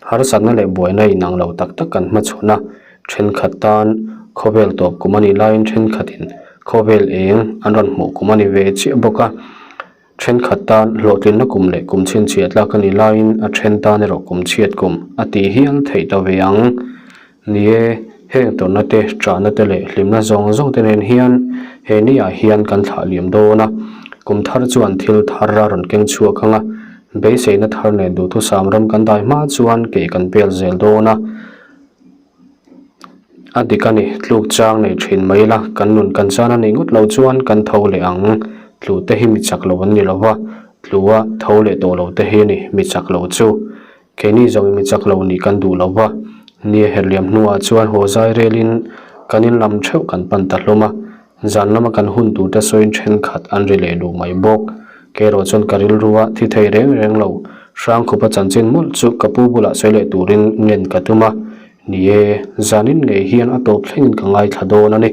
harsatna leh buaina inang lo tak tak kan hmachhawn a, thenkhat tan khawvel tawp kum a nih laiin thenkhatin khawvel eng an rawn hmuh kum a ni ve chiah bawk a. Thenkhat tan hlawhtlinna kum leh kum chhinchhiah tlak a nih laiin a then tan erawh kum chhiat kum a tih hial theih ta ve ang. Ni e, heng tawrhna te, ṭahna te leh hlimna zawng zawng te nen hian he ni ah hian kan thlah liam dawn a. Kum thar chuan thil thar a rawn keng chhuak ang a, beiseina thar nen duhthusam ram kan dai hma chuan kei kan pel zel dawn a. A dik a ni, tluk chang nei thin mai la, kan nun kan chan a nih ngawt lo chuan kan tho leh ang. Tlu te hi mi chak lo an ni lo va, tlu a tho leh tawh lo te hi a ni mi chak lo chu. Keini zawng mi chak lo nih kan duh lo va, ni a herliam hnuah chuan haw zai relin kan in lam theuh kan pan ta hlawm a, Zan lama kan hun tur te sawiin thenkhat an ri leh luh mai bawk. Kei erawh chuan ka rilru a thi thei reng reng lo. Hrangkhupa chanchin mawlh chu ka pu bulah sawi leh turin ngen ka tum a. Ni e, zanin ngei hian a tawp thlengin ka ngaithla dawn a ni.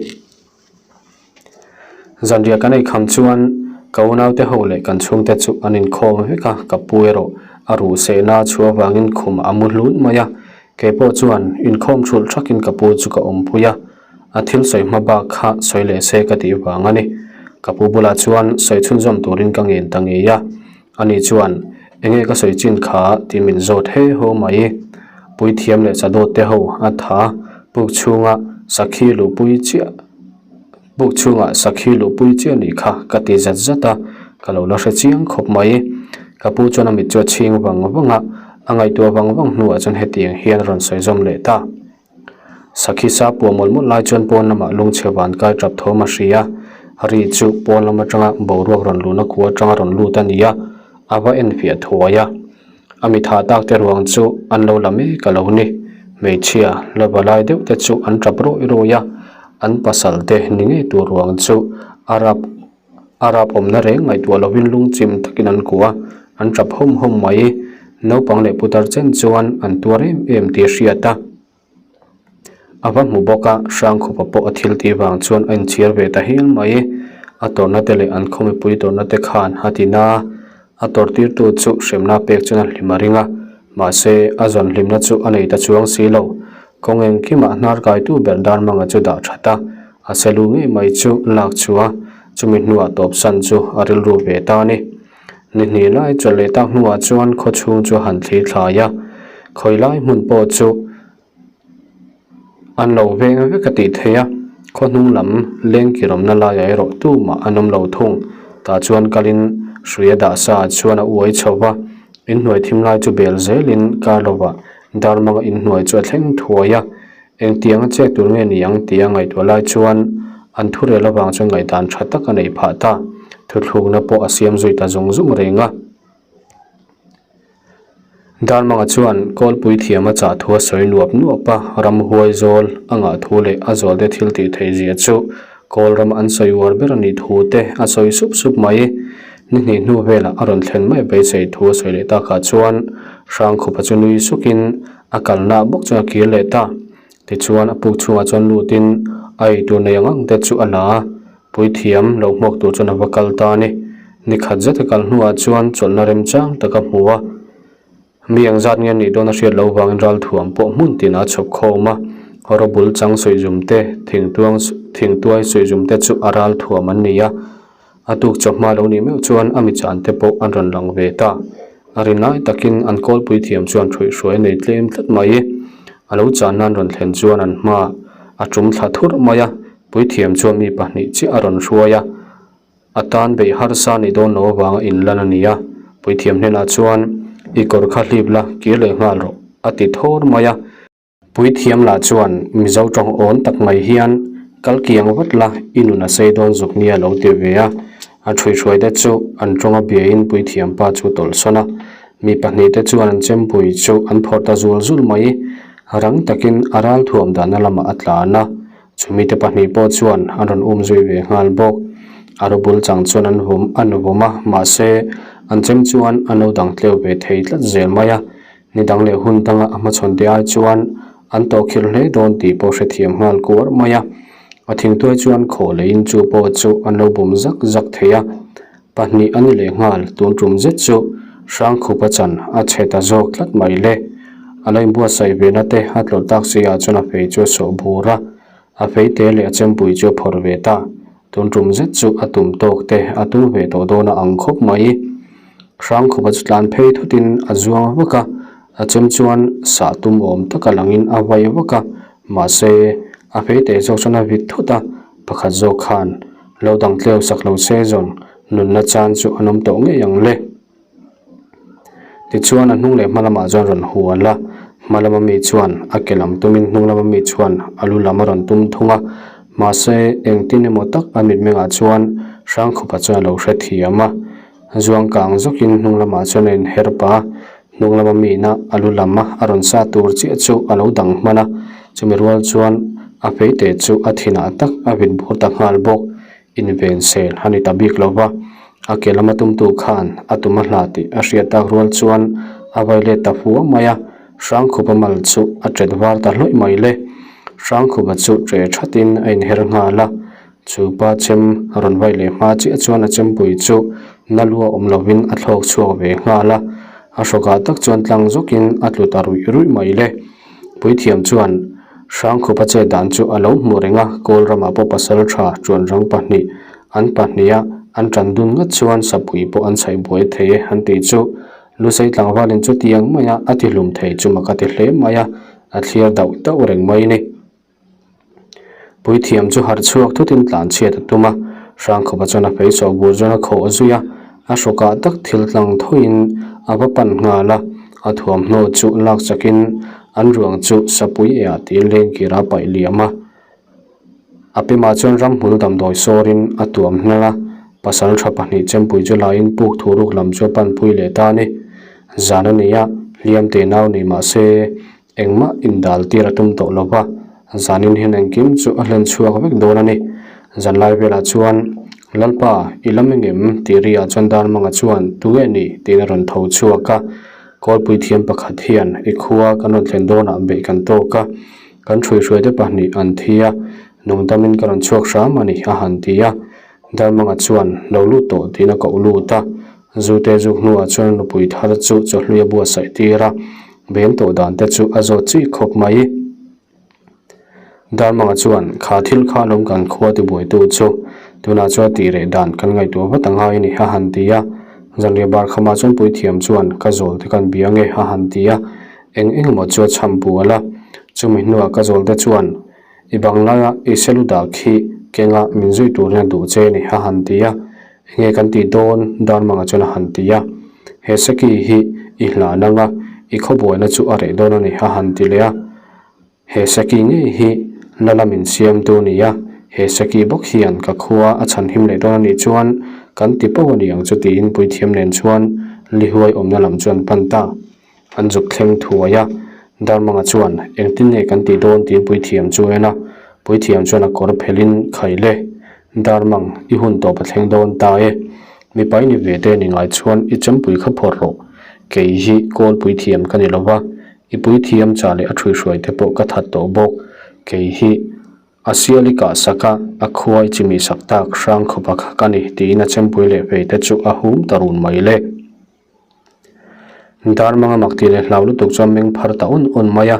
Zanriah kan ei kham chuan ka unaute ho leh kan chhungte chu an inkhawm vek a, ka pu erawh a ruh sehna a chhuah avangin khum a mu hlut mai a. Kei pawh chuan inkhawm thulh thakin ka pu chu ka awmpui a. A thil sawi hma bak kha sawi leh se ka tih vang a ni. Ka pu bulah chuan sawi chhunzawm turin ka ngen ta ngei a. Ani chuan, Enge ka sawi chin kha tih min zawt he ho mai. Puithiam leh chadawt te ho a tha puk chhunga sakhi luhpui chiah puk chhunga sakhi luhpui chiah nih kha ka ti zat zat a, ka lo la hre chiang khawp mai. Ka pu chuan a mit chu a chhing vang vang a, a ngaihtuah vang vang hnuah chuan hetiang hian a rawn sawi zawm leh ta. Sakhi sa puah mawlh mawlh lai chuan pawn lamah lungchhe van kai tap thawm a hria. Ri chu pawn lam atanga boruak rawn luhna kua atanga rawn lut a ni a, a va en fiah thuai a. A mi thah tak te ruang chu an lo la mek a lo ni. Hmeichhia la va lai deuh te chu an tap rawih rawih a, an pasal te ni ngei tur ruang chu a rap A rap awmna reng ngaihtuah lovin lungchim takin an kuah a, an tap hawm hawm mai. Naupang leh putar chen chuan an tuar em em tih a hriat a. A va hmu bawk a, Hrangkhupa pawh a thil tih vang chuan a inchhir ve ta hial mai. A tawrhna te leh an khaw mipui tawrhna te khan a ti na. A tawrhtirtu chu hremna pek chuan a hlim a ring a, mahse a zawn hlimna chu a nei ta chuang si lo. Kawng engkimah hnar kaitu ber Darmanga chu dah that a, a selu ngei mai chu lak chhuah a, chumi hnuah tawpsan chu a rilru ve ta a ni. Ni hnih lai chawlh leh tak hnuah chuan khaw chhung chu a han thli thlai a, khawi lai hmun pawh chu an lo veng vek a tih theih a, khaw hnung lam leng kirawmna laiah erawh tumah an awm lo thung. Tah chuan kalin hrui a dah sa ah chuan a uai chho va, inhnuai thim lai chu bel zelin kar lovah Darmanga inhnuai chu a thleng thuai a. Engtiang a chek tur nge ni ang tia ngaihtuah lai chuan an thurel avang chuan ngaihdan tha tak a neih phah ta. Thuthlukna pawh a siam zui ta zung zung reng a. Darmanga chuan kawlpui thiam a chah thu a sawi nuap nuap a, ramhuai zawl a ngah thu leh a zawlte thil tih theih zia chu kawl ram an sawi uar ber a nih thu te a sawi sup sup mai. Ni hnih hnu velah a rawn thlen mai beisei thu a sawi leh takah chuan Hrangkhupa chu nui sukin a kalna bawk chuan a kir leh ta. Tichuan a puk chhungah chuan lutin a eitur nei ang ang te chu a la a, puithiam lo hmuak tur chuan a va kal ta a ni. Ni khat zet a kal hnuah chuan chawlhna remchang tak a hmu a. Mi eng zat nge nih dawn a hriat loh vangin ralthuam pawh hmun tinah a chhawp khawm a, rawbul chang suihzum te, thingtuang thingtuai suihzum te chu a ralthuam an ni a. A tuk chawhma lo nih meuh chuan a mi chan te pawh an rawn lang ve ta. A rin lai takin an kawlpui thiam chuan ṭhuihhruai a nei tlem tlat mai. A lo chan nan rawn thlen chuan an hma a ṭum thla thurh mai a, puithiam chuan mi pahnih chiah a rawn hruai a. A tan beih harsa nih dawn loh avanga inlan a ni a, puithiam hnenah chuan, I kawr kha hlip la, kir leh nghal rawh, a ti thawr mai a. Puithiam lah chuan Mizo tawng awn tak mai hian, Kal kiang vat la, i nun a sei dawn zuk nia lo ti ve a. A ṭhuihhruai te chu an tawnga biain puithiam pa chu tawlhsawn a. Mi pahnihte chuan an chempui chu an phawrh ta zul zul mai. Rang takin a ralthuam dahna lamah a tlan a. Chumite pahnih pawh chuan an rawn um zui ve nghal bawk. A ru bul chang chuan an vawm an vawm a, mahse, an chem chuan an lo dang tleu ve thei tlat zel mai a. Ni dang leh hun danga a hmachhawn te ai chuan an tawhkhirh hle dawn tih pawh hrethiam nghal kuar mai a. A thingtuai chuan khaw leiin chu pawh chu an lo bum zak zak thei a. Pahnih a ni leh nghal, tun tum zet chu Hrangkhupa chan a chhe ta zawk tlat mai le. A lo inbuatsaih ve na te a tlawlh tak si ah chuan a fei chu a sawh bur a, a fei te leh a chempui chu a phawrh ve ta. Tun tum zet chu a tum tawk te a tum ve tawh dawn a ang khawp mai. Hrangkhupa chu tlan phei thutin a zuang vak a, a chem chuan sah tum awm taka langin a vai vak a, mahse a fei te zawk chuan a vit thut a, pakhat zawk khan Lo dang tleu sak lo se zawng nunna chan chu an awm tawh ngei ang le. Tichuan a hnung leh hma lamah chuan rawn hual a, hma lama mi chuan a ke lam tumin hnung lama mi chuan a lu lam a rawn tum thung a, mahse engtin emaw tak a mitmengah chuan Hrangkhupa chuan a lo hrethiam a, zuang kang zawkin hnung lamah chuan a inher pah a, hnung lama miina a lu lam a a rawn sa tur chiah chu a lo dang hman a, chumi rual chuan a feite chu a thinah tak a vit bur ta nghal bawk. Inven sel a ni ta bik lo va, a ke lama tumtu khan a tum a hla tih a hriat tak rual chuan a vai let ta fua mai a, Hrangkhupa mal chu a ṭet var ta hlawih mai le. Hrangkhupa chu ṭe ṭhatin a inher nghal a, Chu pa chem rawn vaih leh hma chiah chuan a chempui chu na lua awm lovin a thlawk chhuak ve nghal a, a hrawkah tak chuan tlang zawkin a tlu ta ruih ruih mai le. Puithiam chuan Hrangkhupa chet dan chu a lo hmu reng a, Kawl ramah pawh pasal tha ṭuanrang pahnih an pahniha an ṭan dun ngat chuan sapui pawh an chhaih buai thei e an tih chu Lusei tlangvalin chutiang maia a ti hlum thei chu mak a ti hle mai a, a thliar dauh dauh reng mai ni. Puithiam chu harh chhuak thutin tlan chhiat a tum a, Hrangkhupa chuan a fei sawh bur chuan a khawh zui a, a hrawkah tak thil tlang thawiin a va pan nghal a, a thuamhnaw chu lak chakin an ruang chu sapui eah tiin lengkir a paih liam a. A pemah chuan ramhmul damdawi sawrin a tuam hnal a, pasal tha pahnih chempui chu lain puk thu ruk lam chu a panpui leh ta a ni. Zan a nei a, hliam te nau nei mah se Engmah indal tir a tum tawh lo va, zanin hian engkim chu a hlen chhuak vek dawn a ni. Zanlai velah chuan, Lalpa, i lam engem? tih ri ah chuan Darmanga chuan, Tu nge ni? tiin a rawn tho chhuak a. Kawlpui thiam pakhat hian, I khua kan rawn thlen dawnah beih kan tawk a, kan ṭhuihruai te pahnih an thi a, nungdamin ka rawn chhuak hram a ni, a han ti a. Darmanga chuan, Lo lut tawh, tiin a koh lut a. Zute zuk hnuah chuan nupui thar chu chawhlui a buatsaih tir a, beng tawh dan te chu a zawt chih khawp mai. Darmanga chuan, Kha thil kha lawm kan khua tibuaitu chu, tunah chuan tih reh dan kan ngaihtuah vat a ngai a ni, a han ti a. Zanriah bar khamah chuan puithiam chuan, Ka zawl te kan bia nge, a han ti a. Eng eng emaw chu a chham bual a. Chumi hnuah ka zawl te chuan, I banglaia i selu dah khi kenga min zui turin a duh che a ni, a han ti a. Enge kan tih dawn? Darmanga chuan a han ti a. He seki hi i hlan anga i khawbuaina chu a reh dawn a ni, a han ti leh a. He seki ngei hi la lam insiamtu a ni a, he seki bawk hian ka khua a chhanhim leh dawn a nih chuan kan ti poh a ni ang chu tiin puithiam nen chuan Lihuai awmna lam chu an pan ta. An zuk thleng thuai a, Darmanga chuan engtin nge kan tih dawn tiin puithiam chu a en a, puithiam chuan a kawr phelhin khai le, Darmang i hun tawp a thleng dawn ta e, mipa i ni ve te ni ngai chuan i chempui kha phawrh rawh, kei hi kawl puithiam ka ni lo va, I puithiam cha leh a ṭhuihruai te pawh ka that tawh bawk. Kei hi a sial i kah sak a, a khua i chimih sak tak hrang khawp a kha ka ni, tiin a chempui leh fei te chu a hum ta run mai le. Darmanga mak tih leh hlau lutuk chuan meng phar ta awn awn mai a,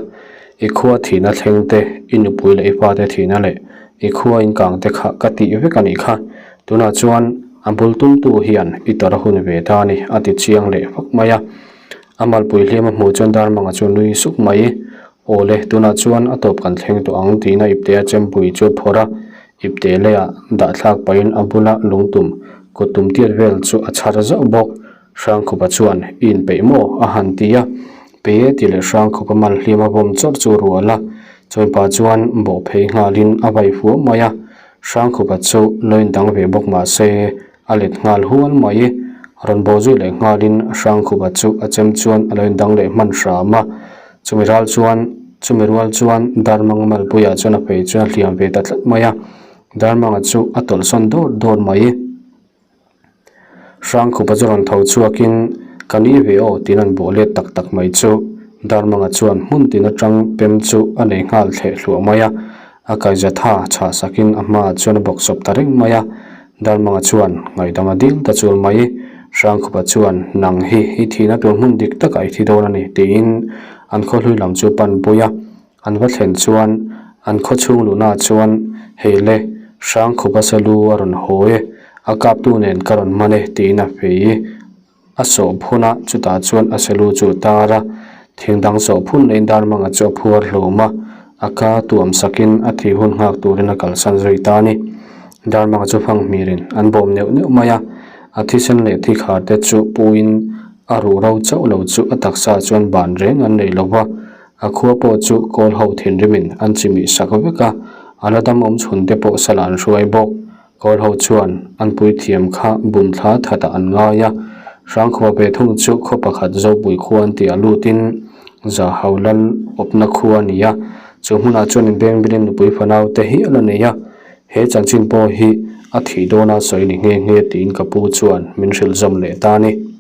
I khua thihna thleng te, i nupui leh i fate thihna leh i khua inkang te kha ka tih vek a nih kha. Tunah chuan a bul tumtu hian i tawrh a hun ve ta a ni, a ti chiang leh vak mai a. A malpui hliam a hmuh chuan Darmanga chu nui suk mai. Aw le, tunah chuan a tawp kan thleng tawh ang tiin a ipte a chempui chu a phawrh a, ipte leiah dah thlak pahin a bula lungtum kut tum tiat vel chu a chhar zauh bawk. Hrangkhupa chuan, I inpeih maw? a han ti a. Pe e tih leh Hrangkhupa mal hliam a vawm chawrh chu a rual a, chumipa chuan bawh phei nghalin a vai fuam mai a. Hrangkhupa chu lo indang ve bawk mah se, A let nghal hual mai. Rawn bawh zui leh nghalin Hrangkhupa chu a chem chuan a lo indang leh hman hram a. Chumi ral chuan, chumi rual chuan Darmanga malpuiah chuan a phei chuan a hliam ve ta tlat mai a. Darmanga chu a tawlhsawn dawr dawr mai. Hrangkhupa chu rawn tho chhuakin, Ka ni ve aw tiin an bawh let tak tak mai chu Darmanga chuan hmun tin atang pem chu a nei nghal thleh hluah mai a. A kaizatha chhah sakin a hmaah chuan a bawk sawp ta reng mai a. Darmanga chuan ngaihdam a dil ta chul mai. Hrangkhupa chuan, Nang hi i thihna tur hmun dik takah i thi dawn a ni, tiin an khawhlui lam chu pan pui a. An va thlen chuan an khaw chhung luhnaah chuan, Hei le, Hrangkhupa salu a rawn haw e, a kaptu nen ka rawn hman e, tiin a fei. A sawh phun a, chutah chuan a selu chu a tar a, thing dang sawh phun leh in Darmanga chu a phuar hlawm a, a ka tuam sakin a thih hun nghak turin a kalsan zui ta a ni. Darmanga chu fang hmirin an bawm neuh neuh mai a, a thisen leh thi khar te chu puin a ruh ro chauh lo chu a taksa chuan ban reng an nei lo va, a khua pawh chu kawl ho thinrimin an chimih sak vek a, a la dam awm chhun te pawh sala an hruai bawk. Kawl ho chuan an puithiam kha bum thla thatah an ngai a, Hrangkhupa ve thung chu khaw pakhat Zopui khua an tih a lutin Zahau lal awpna khua a ni a, chu hmunah chuan inbengbilin nupui fanau te hi a la nei a, he chanchin pawh hi a thih dawna sawi ni nghe nghe tiin ka pu chuan min hrilh zawm leh ta a ni.